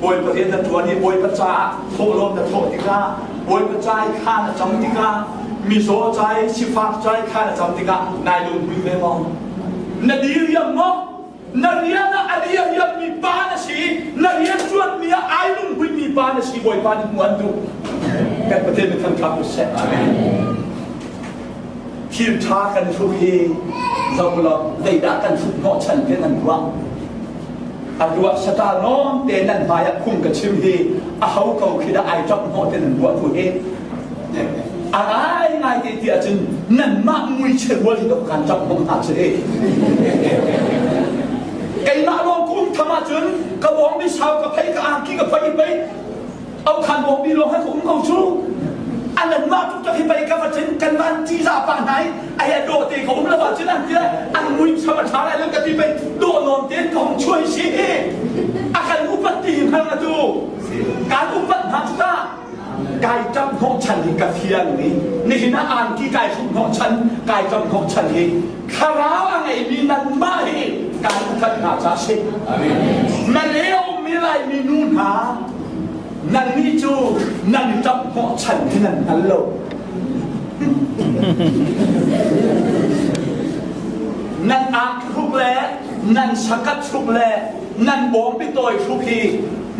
Bawipa rian na ṭuan i Bawipa caah thawhlawm na thawh tikah Bawipa ca i thla na cam tikah mizaw ca i sifak ca i thla na cam tikah nai lunghmui ve maw? Na diriam maw? Na rian ah a diriammi pa na si na rian ṭuanmi ah ai lunghmuimi pa na si Bawipa nih hmuh an duh. Kan Pathian min thangṭhat u seh. Thil ṭha kan hruk hi zoh law zeidah kan hruk hnawhchan te nan ruah? A ruah saṭa nawn te nan hmai ah phung ka chim hi a ho ko khi dah ai ṭap hnawh te nan ruah tu hi? A ngai ngai te ti ahcun nanmah muichia rual hi dok kan ṭap hnawh hna cu hi. Keimah lawng ka um tham ahcun ka bawngbi sau ka phei ka angki ka phei pei Aukhan bawmpi lawng han um ko cu. An anmah tuk tak hi pei ka va cin kan van ṭihzah pah hna i ai a dawh te ka um lo ahcun an ti lai an mui cham a ṭha lai lo ka ti pei dawh nawn tein ka hung chuai si hi a kan upat ti hi hngal atu kan upat hna cu ta kai ṭap hnawh chan hi ka fiang ni nihin ah angki kai hruk hnawh chan kai ṭap hnawh chan hi thlarau a ngeimi nanmah hi kan upat hna ca si na le a ummi Laimi nu hna nannih cu nan ṭap hnawhchan hi nan hngal lo. Nan ak hruk le nan sakat hruk le nan bawngbi tawi hruk hi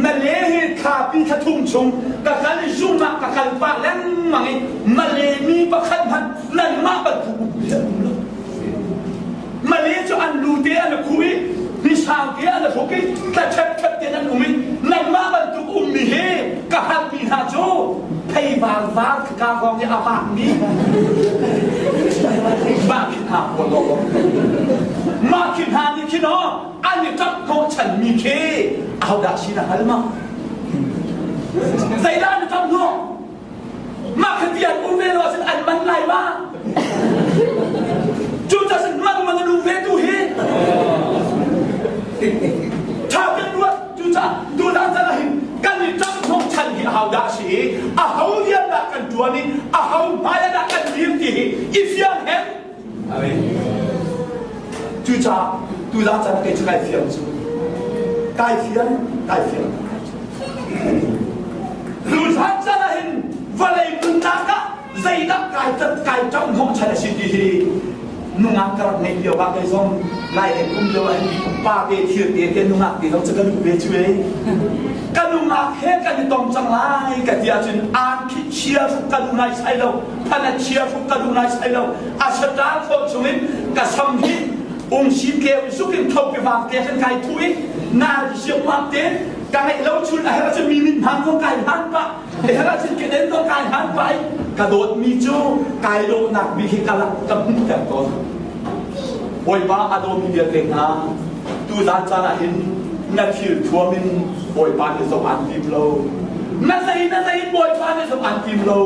Male hi thlapi thlathum chung ka kal i zung ah ka kal pah lengmang i Male mi pakhat hmanh nanmah bantuk um hi an um lo. Male cu an lu te an khuh i hnisang te an hruk i tlaṭhepṭhep tein an um i nangmah bantuk ummi hi ka halmi hna cu pheivar var ka kong i a vakmi mah khi hna pawl law mah khi hna nih khin aw an i ṭap hnawhchanmi khi ahodah si na hngal ma zeidah an i ṭap hnawh Mah kha ti an um ve lo ahcun an man lai ma? Cucaah cun man man an um ve tu hi. Tha kan ruat cucaah tuzaan caan ah hin kan i ṭang hnawh chan hi aho dah a si i aho rian dah kan ṭuan i aho hmai ah dah kan dir ti hi i fiang hen. Cucaah tuzaan caan kei cu kai fiang cu. Kai fiang, kai fiang. Tuzaan caan ah hin vawlei nunnak ah zeidah kai kai ṭam hnawhchan a si ti hi nungak ka rak ngeih lio ah kei zong lai leng um lio ah hin pa te thil te te nungak te zong cu ka duh ve cu ei. Ka nungak he kan i tong cang lai ka ti ahcun aan khi chia hruk ka duh nai sai lo, phan a chia hruk ka duh nai sai lo. A saṭa khawh chungin ka sam hi ungsi tleu zuk in thopi vang te khan kai thu i na siam te ka ngeih lo chun a herh ahcun mi min hman ko kai hman pah a herh ahcun keden ko kai hman pah i ka dawtmi cu kai dawhnak bik hi ka lak ka hmuhter tawn Bawipa a dawmi vialte hna tuzan caan ah hin na thil thuam in Bawipa nih zoh aan tim lo na zei na zei Bawipa nih zoh aan tim lo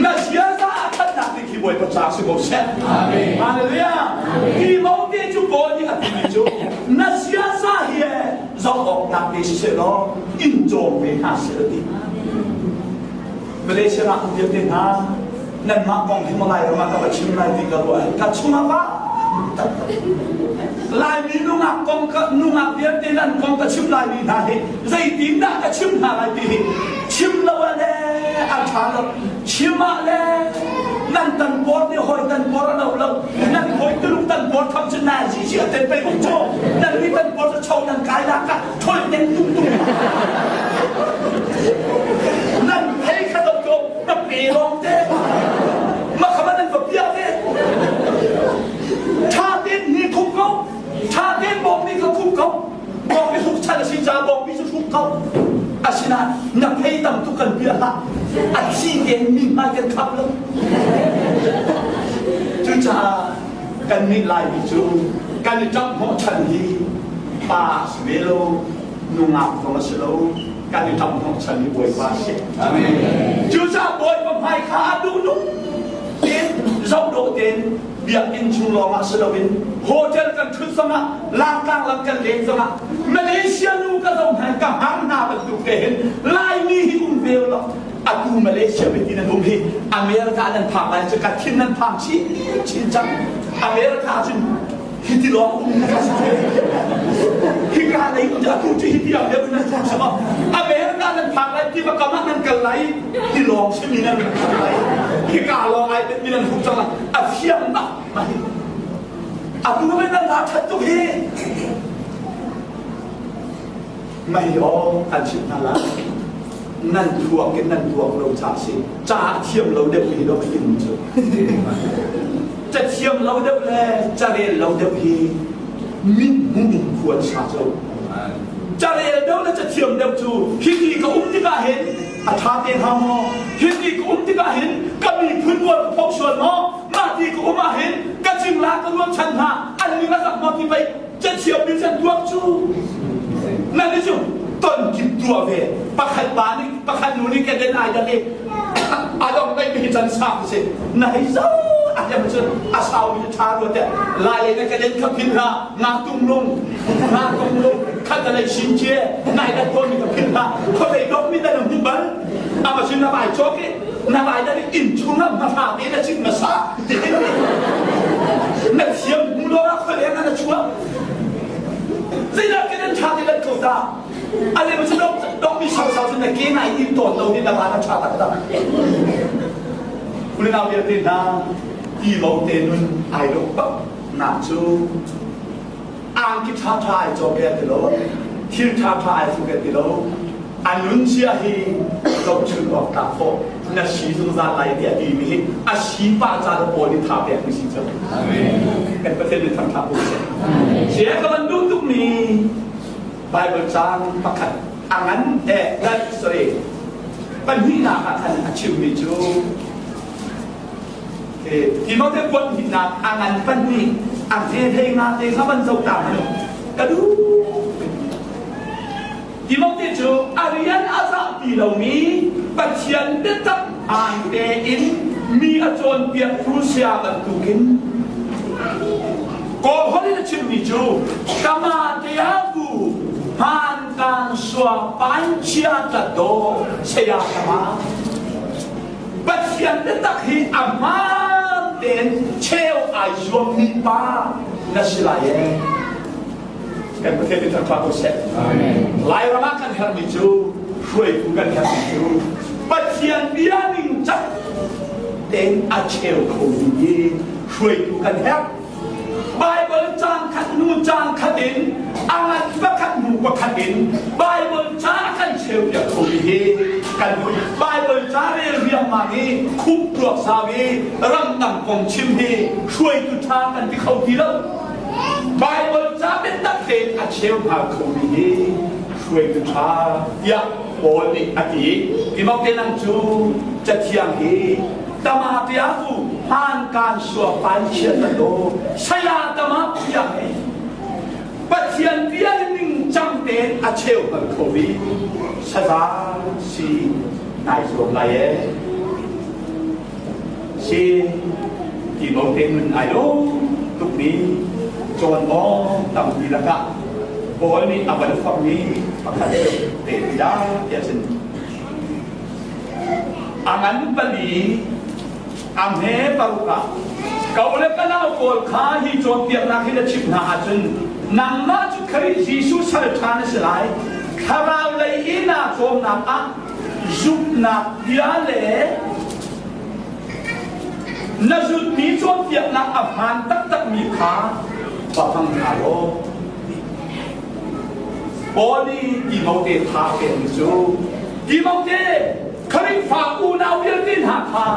na ziaza a thatnak ding khi Bawipa ca si ko seh Amen Hallelujah Timote cu Paul nih a timi cu na ziaza hi zoh awk tlak te siseh law in cawm ve hna seh ti Malaysia ah um vialte hna nanmah kong hi maw Lairam ah ka va chim lai ti ka ruah ka chungah va Laimi nungak kong ka nungak vialte nan kong ka chim laimi hna hi zeitin dah ka chim hna lai ti hi chim lo ah le a ṭha lo chim ah le nan tan por nih hawi tan por a lo lo nan hawi tuluk tan por tham cu na ji ji a ten pei buk cu nan mi tan por cu cho nan kai la ka thoi ten tung tung nan phei kha do ko na pe long te ma khama nan va pia te tha ten ni khum ko tha ten bom ni kha khum ko bom mi hruk chan a si ca bom mi cu hruk ko asinain na phei tam tuk kan pia hlah a thi tein mi hmai kan khap lo cucaah kan nih Laimi cu kan i ṭap hnawhchan hi pa a si ve lo nungak zong a si lo kan i ṭap hnawhchan hi Bawipa a si cucaah Bawipa hmai kha a duh tein zoh dawh tein biakinn chung lawngah si loin hotel kan ṭhut zongah langtlang lam kan len zongah Malaysia nu ka zoh hna ka hang hna bantuk te hin Laimi hi um ve law atu Malaysia bitin an um hi America nan phak lai cu ka thin nan phang chin chin cang America cun hiti lawng um ka si hika lei atu cu hiti ang deuh nan phang sama America. kal lai hi lawng simi nan rak kal lai hika lawng ai bet mi nan huk cang a fiang bak mah hi atu men nan ra that tuk hi mei aw kan chimh hna lai nan thuak in nan tuak lo ca si ca thiam lo deuh hi dok hin cu ca thiam lo deuh le ca rel lo deuh hi mit hmu in khuan sa cu ca rel deuh le ca thiam deuh cu hiti ka um tikah hin a ṭha te hnga maw hiti ka um tikah hin ka miphun rual ka phok sual maw mah ti ka um ah hin ka cingla ka rualchan hna an ning a zak maw ti pei cathiam mi can tuak cu nan ni cu ton kip tuah ve pakhat pa nih pakhat nu nih keden ai dak i a dong dei mi can sang si na hei zo a tem cun a sau mi tha rua te lai lei na keden kha phin hla nga tung lung nga tung lung khat lei sin che nai dat ton mi ka phin hla kho lei dok mi dan hu bal ama sin na vai chok i na vai dan in chung ah ma fa te na chim na sa na thiam hmu lo ah khoi leng ah na chuak zeidah ke nan tha te lan ko ta ale ma chu dok dok mi sau sau chu na ke nai in ton lo ni na ba na tha tak tak kulinau vialte hna ti lo te nun ai lo bak na chu angki ṭha ṭha ai cawk e ti lo thil ṭha ṭha ai hruk e ti lo a nun cia hi zohchun awk tlak khawh na si zungzal lai tiah timi hi a si pah ca le pawl nih tha pek mi si cu kan Pathian nih thangṭha ko seh sia ka van duh tuk mi Bible caang pakhat a ngan eh sorry pahnihnak ah khan a chimmi cu Timote kuat hnihnak a ngan pahnih a hme hlei nga te kha van zoh ta hmanh ka duh. Timote cu a rian a zah ti lomi Pathian biatak aan tein mi a cawnpiak Rusia bantukin Kawl holh in a chimmi cu kama te ah ku hmaan kaan sua pan chia ta do saya kama Pathian biatak hi a hmaan tein cheu ai zuammi pa na si lai ee. Kan Pathian nih thangṭhat ko seh. Lairam ah kan herhmi cu hruaitu kan herhmi cu Pathian bia ning cak tein a cheu khomi hi hruaitu kan herh. Baibal cang khat hnu cang khat in a ngan pakhat hnu pakhat in Baibal ca a kan cheupiak khomi hi kan Baibal ca rel riangmang i khup tuak sau i ramdang kong chim hi hruaitu ṭha kan ti kho ti lo. Baibal ca biatak tein a cheu hngal khomi hi hruaitu ṭha tiah Paul nih a ti. Timote nang cu Cathiang hi tama pia ku han kan sua pan chiat na do saya tama pia he Pathian bia ning cang tein a cheu hal kho vi saza si nai zuam lai e si ti bo te nun ai lo tuk mi cawn aw tampi lakah Paul nih a van forh mi pakhat te ti da tiah sin A ngan pali, a hme paruk ah ko le ka nau pawl kha hi cawnpiaknak hi na chimh hna ahcun nangmah cu Khrih Jesuh sal ṭha na si lai. Thlarau lei i naa cawmnak ah zumhnak bia le na zulhmi cawnpiaknak a hmaan taktakmi kha va hmang hna law Paul nih Timote tha a pekmi cu Timote Khrihfa unau vialte hna kha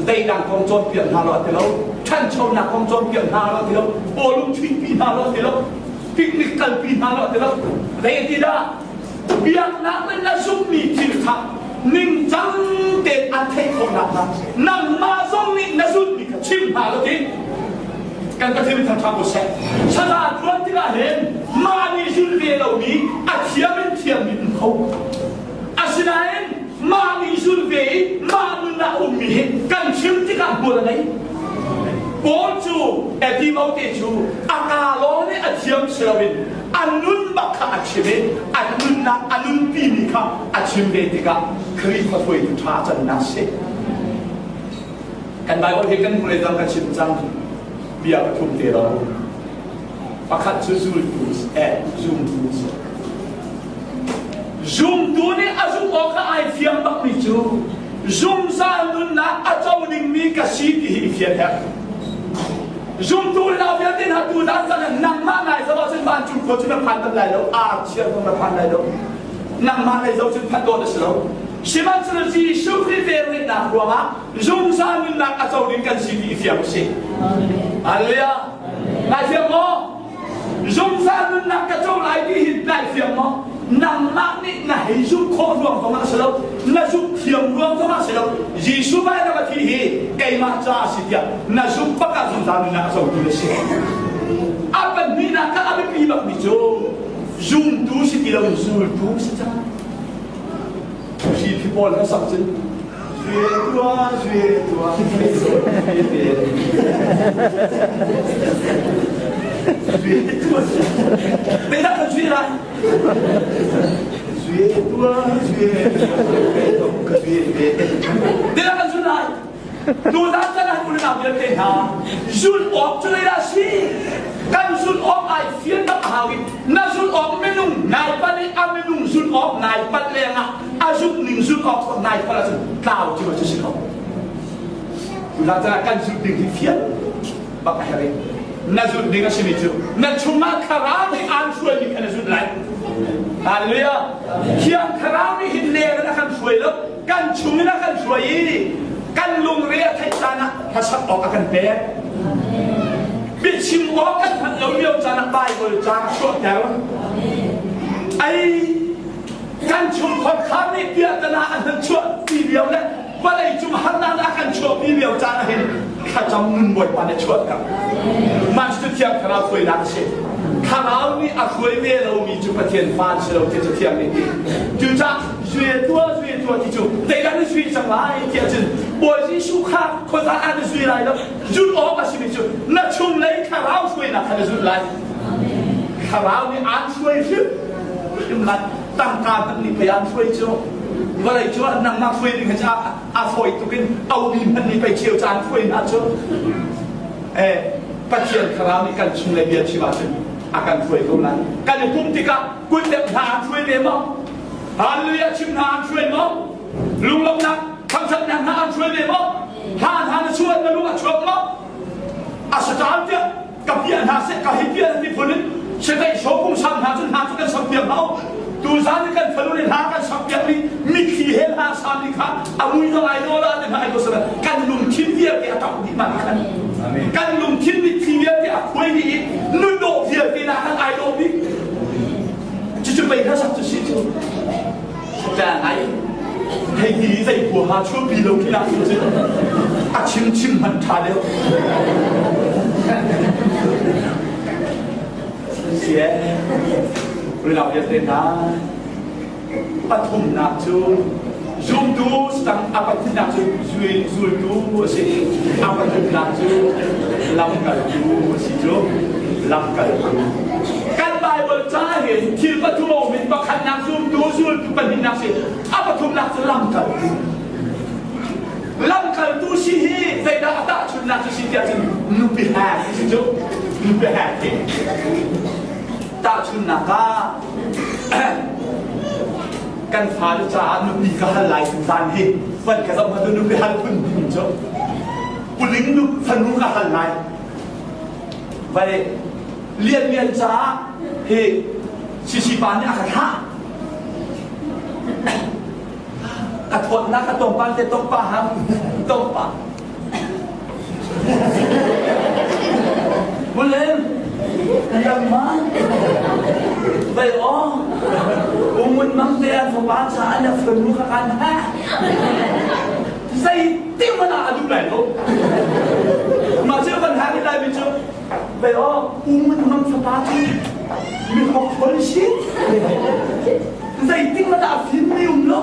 zeidang kong cawnpiak hna lo a ti lo ṭhanchonak kong cawnpiak hna lo a ti lo bawlung chuihpi hna lo a ti lo picnic kalpi hna lo a ti lo zei ti dah biaknak le na zumhmi thil kha ningcang tein an theih khawh nakhnga nangmah zong nih na zulhmi kha chim hna lo ti kan Pathian thangṭhat ko seh. Saza tuan tikah hin mah nih zul ve lomi a thiam in thiammi um kho. Asinain mah nih zul ve i mah nun ah ummi hi kan chim tikah hmual a ngei. Paul cu Timote cu a kaa lawng nih a thiam si loin a nun bak kha a chim i a nunnak a nunpimi kha a chim ve tikah Khrihfa hruaitu ṭha cannak si. Kan Bible hi kan hmulei zong ka chim cang bia pathum te lo. Pakhat cu zultu eh zumtu si. Zumtu nih a zumh awk kha ai fiang bakmi cu. Zungzal nunnak a co dingmi ka si ti hi i fian herh. Zumtu le nau vialte hna tu zan zan ah nangmah nai zoh ahcun vancung khua cu na phan bal lai lo, ar chiar zong na phan lai lo. Nangmah lei zoh cun phanh dawt a si lo. Sihmanhsehlaw Jesuh Khrih velngeihnak ruangah zungzal nunnak a co ding kan si ti i fiang u sih. Hallelujah. Nai fiang maw? Zungzal nunnak ka co lai ti hi nai fiang maw? Nangmah nih na hei zumh khawh ruang zongah a si lo, na zumh thiam ruang zongah a si lo. Jesuh vailam a thih hi keimah ca a si tiah na zumh bak ah zungzal nunnak a cotu na si. A pahnihnak ah a biapi bakmi cu zumtu si ti lo zultu si cang. Hri phi pawl kha sak cun Zue tua, zue tua, zue tua. Zeidah kan zue lai? Zue tua, zue tua, ka zue ve. Zeidah kan zun lai? Tuzan chan ah unau vialte hna, zulh awk cu zeidah si? Kan zulh awk ai fian bak a hau i na zulh awk minung nai palh i a minung zulh awk nai palh lengah a zumh ning zulh awk cu nai palh ahcun tlau cu cu si ko. Tuzan chan ah kan zulh ding hi fian bak a herh i na zulh ding a simi cu na chungah thlarau nih aan hruaimi kha na zulh lai. Hallelujah! Thiang Thlarau nih hin leng in a kan hruai lo. Kan chungin a kan hruai i kan lungre a theih caan ah hlasak awk a kan pek. Biachim awk kan hngalh lo lio caan ah Baibal caang chuahter. Ai kan chungkhar khar nih piahtana an han chuah ti lio le vawlei cung harnak a kan chuahpi lio caan ah hin thlacam nun Bawipa nih chuahter. Mah cu Thiang Thlarau hruainak a si. Thlarau nih a hruai ve lomi cu Pathian fa an si lo ti cu Thiang nih ti. Cucaah Zue tua zue tua ti cu zeidah na zui cang lai tiah cun Bawi Jesuh kha khuaza ah na zui lai lo zulh awk a simi cu na chunglei thlarau hruainak kha na zulh lai thlarau nih aan hruai hrim hrim lai tangka hmanh nih pei aan hruai cu vawlei cu nangmah hruai ding hi a fawi tuk in omi hmanh nih pei cheu caan hruai hna cu eh Pathian thlarau nih kan chunglei bia chim ahcun a kan hruai ko lai kan i pumh tikah kut hna aan hruai ve maw Hallelujah chim hna an hruai maw? Lunglawmhnak thangthatnak hna an hruai ve maw? Hla hna na chuan na lung a chuak maw? A saṭaal tiah ka piah hna seh ka hei piah ti phun in setaih sawkung sam hna cun hna cu kan sam piak hna tuzan i kan fanu nih hla kan sak piak mi mitthli he hla sami kha a mui zong ai dawh la ti hna ai dawh sala kan lungthin vialte a ṭap dih ma khan kan lungthin mitthli vialte a khuai dih i nun dawh vialte na kan ai dawh bik Cucu pei hlasak cu si cu. Ta ngai hei ti zei huaha chuahpi lo khi lah cu a chim chim hmanh ṭha deuh. Sie, rilau vialte hna pathumnak cu zumtu stang a pathumnak cu zultu a si a pathumnak cu lamkaltu a si cu lamkaltu kan Bible ca hin thil pathum a um in pakhatnak zumtu zultu pahnihnak si a pathumnak cu lamkaltu lamkaltu si hi zeidah a tahchunhnak cu si tiah cun nupi he si cu nupi he ti tahchunhnak ah kan fale caah nupi ka hal lai zan hi van ka zoh hmanh nupi hal phun ding cu puling nu fanu ka hal lai vai lian lian caah hi sisi pa nih a ka thlah ka thawtnak ka tawngpal te tawngpa ham tawngpa Bulen, nangmah, vai aw, umun mang te an fapa ca an fanu kha kan ha. Zei ti mana a duh lai lo. Mah cu kan hang lai mi cu vai aw, umun mang fapa cu mi hok thol si. Zei ti mana a fim mi um lo.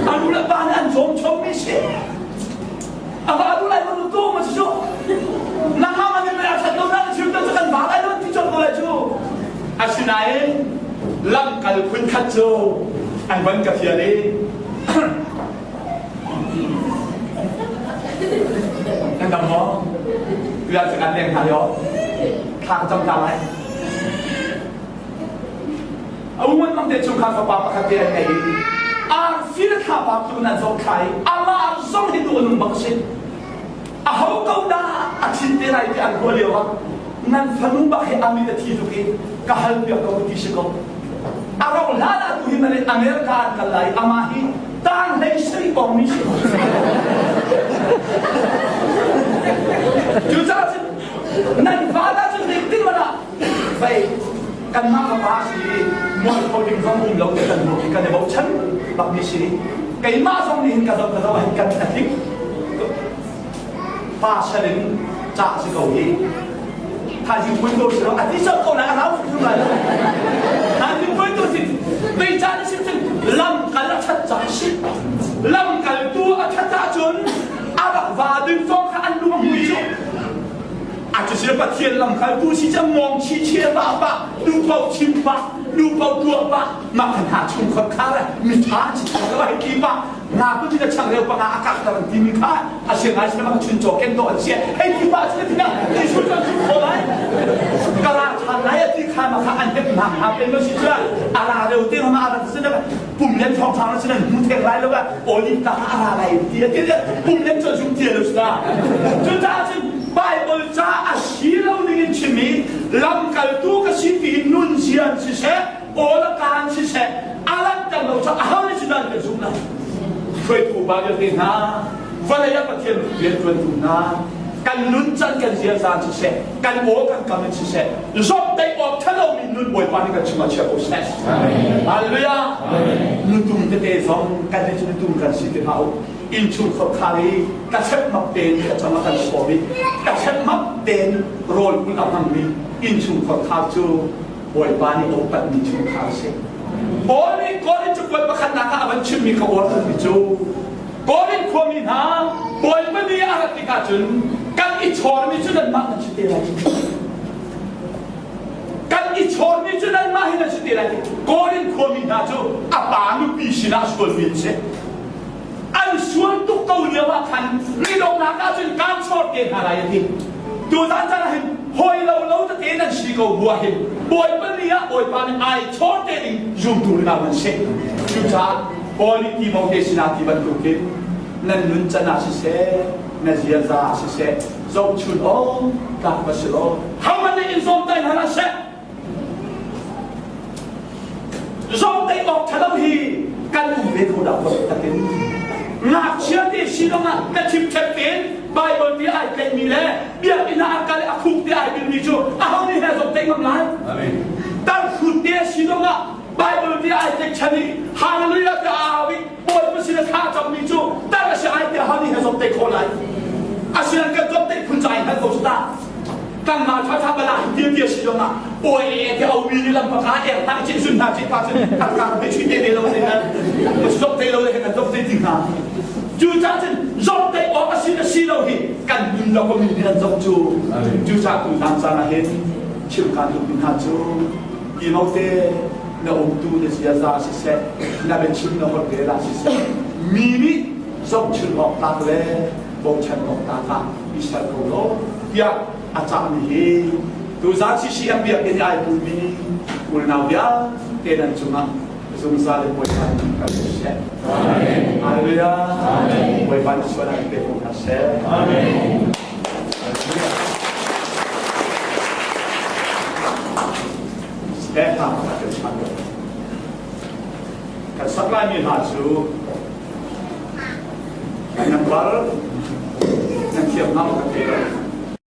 Anu le pa nih an cawm chom mi si. A va duh lai lo tu ma cu nangmah man in a that lo na chim to kan va lai lo ti chok ko lai cu asinain lamkal phun khat cu an van ka fial i nan dam maw tuya cu kan leng hna yo thla ka cam ta lai A uan mang te chungkhar fapa pakhat te an ngei i arfi le thla pa tu nan zoh thla i amah zong hi duh a nung bak a si. Aho ko dah a thin te lai ti an ruah lio ah nan fanu bak hi amit a thi tuk i ka hal piak ko ti si ko. A rauh hlan ah tu hi mane America an kal lai amah hi tang hlei sari kong mi si. Cucaah cun nan fa dah cun zeitin mana vei kanmah fapa si mualpho ding zong um lo te kan ruah i kan i bochan bak mi si. Keimah zong nih hin ka zoh ka zoh ah hin kan a tling pa sal in cah si ko hi thaizing pui ko si lo a ti cang ko lai a rau hrim lai lo thaizing pui tu si tei caan si cun lam kal a that cang si lam kal tu a that ahcun a rak va ding zong kha an lung a hmui cu a cu si Pathian lam kal tu si cang ngong chi chia pa pa nu pau chim pa nu pau tuah pa mah kan ha chung khot kha le mi tha chi lai ti pa nga ku ti na changreu panga a kak tar timi kha a sia ngai sinama chun chaw ken to an sia hei ti pa chi ti na Jesuh cun chu kho lai kala than lai ti kha ma kha an hep na ha pen lo si chu a ra reu te ma ra sin pum len thong thang sin mu thek lai lo ba olive ta a ra lai ti ti pum len chu zum ti lo sa chu cha cun Bible ca a si lo ning in chimi lamkaltu ka si ti nun zian si seh awl a kaan siseh a langhter lo cu aho nih cu dan kan zumh lai hruaitu upa vialte hna vawlei ah Pathian rianṭuantu hna kan nun can kan ziaza siseh kan aw kan kam in siseh zomhtaih awk ṭhalomi nun Bawipa nih kan chungah chia ko seh Hallelujah nutung tete zong kan nih cu nutung kan si ti hlah u innchungkhar khar i ka chepmap tein thlacam a kan sawm i ka chepmap tein rawl ulh a hmangmi innchungkhar khar cu Bawipa nih a upatmi chungkhar a si. Paul nih Korin cakuat pakhatnak ah a van chimmi kha uar mi cu Korin khuami hna Bawipa ni a rat tikah cun kan i chawrmi cu nanmah nan si te lai. Kan i chawrmi cu nanmah hi nan si te lai. Korin khuami hna cu a pa nupi sinah sualmi an si. An sual tuk ko lio ah khan midongnak ah cun kaan chawr te hna lai a ti. Tuzan caan ah hin hawi lo lo tete nan si ko bu ah hin Bawipa ni ah Bawipa nih ai chawr te ding zumtu rinau nan si. Cucaah Paul nih Timote sinah ti bantukin nan nun can ah siseh, na ziaza ah siseh, zohchun awk tlak va si law, hohmanh nih in zawmtai hna hlah seh. Zawmteih awk ṭhalo hi kan um ve ko dah khuaruah takin. Ngakchia te si zongah na thimṭhep tein Bible ti ai tlaihmi le biakinn ah a kal i a khuk te ai bilmi cu aho nih he zawmteih ngam lai? Tarhrut te si zongah Bible ti ai tlaihchan i Hallelujah ti a au i Bawipa sin a thla cammi cu tar a si ai ti aho nih he zawmteih khawh lai? Asinain kan zawmteih phun ca in hal ko cu ta. Tangma thatha bala hi tia tia si zong ah oi e te au mi ni lam paka er hna chin sun hna chin pa cun kan ka be chui te te lo te nan zok te lo le kan zok te ti hna cu ca cun zok te awk a si na si lo hi kan nun lo ko mi nih an zok cu cu ca tu zan caan ah hin chim kan duh mi hna cu Timote na umtu na ziaza siseh na biachim na holh rel ah siseh mi nih zohchun awk tlak le bochan awk tlak ah i ser ko law tiah a cahmi hi tuzan CCF biakinn i ai pummi unau vialte nan cungah zungzal in Bawipa nih kan seh. Amen. Hallelujah. Bawipa nih sual an pe ko hna seh. Amen. He hna kan chan. Kan sak laimi hna cu nan bar nan thiam hna maw kan ti lo.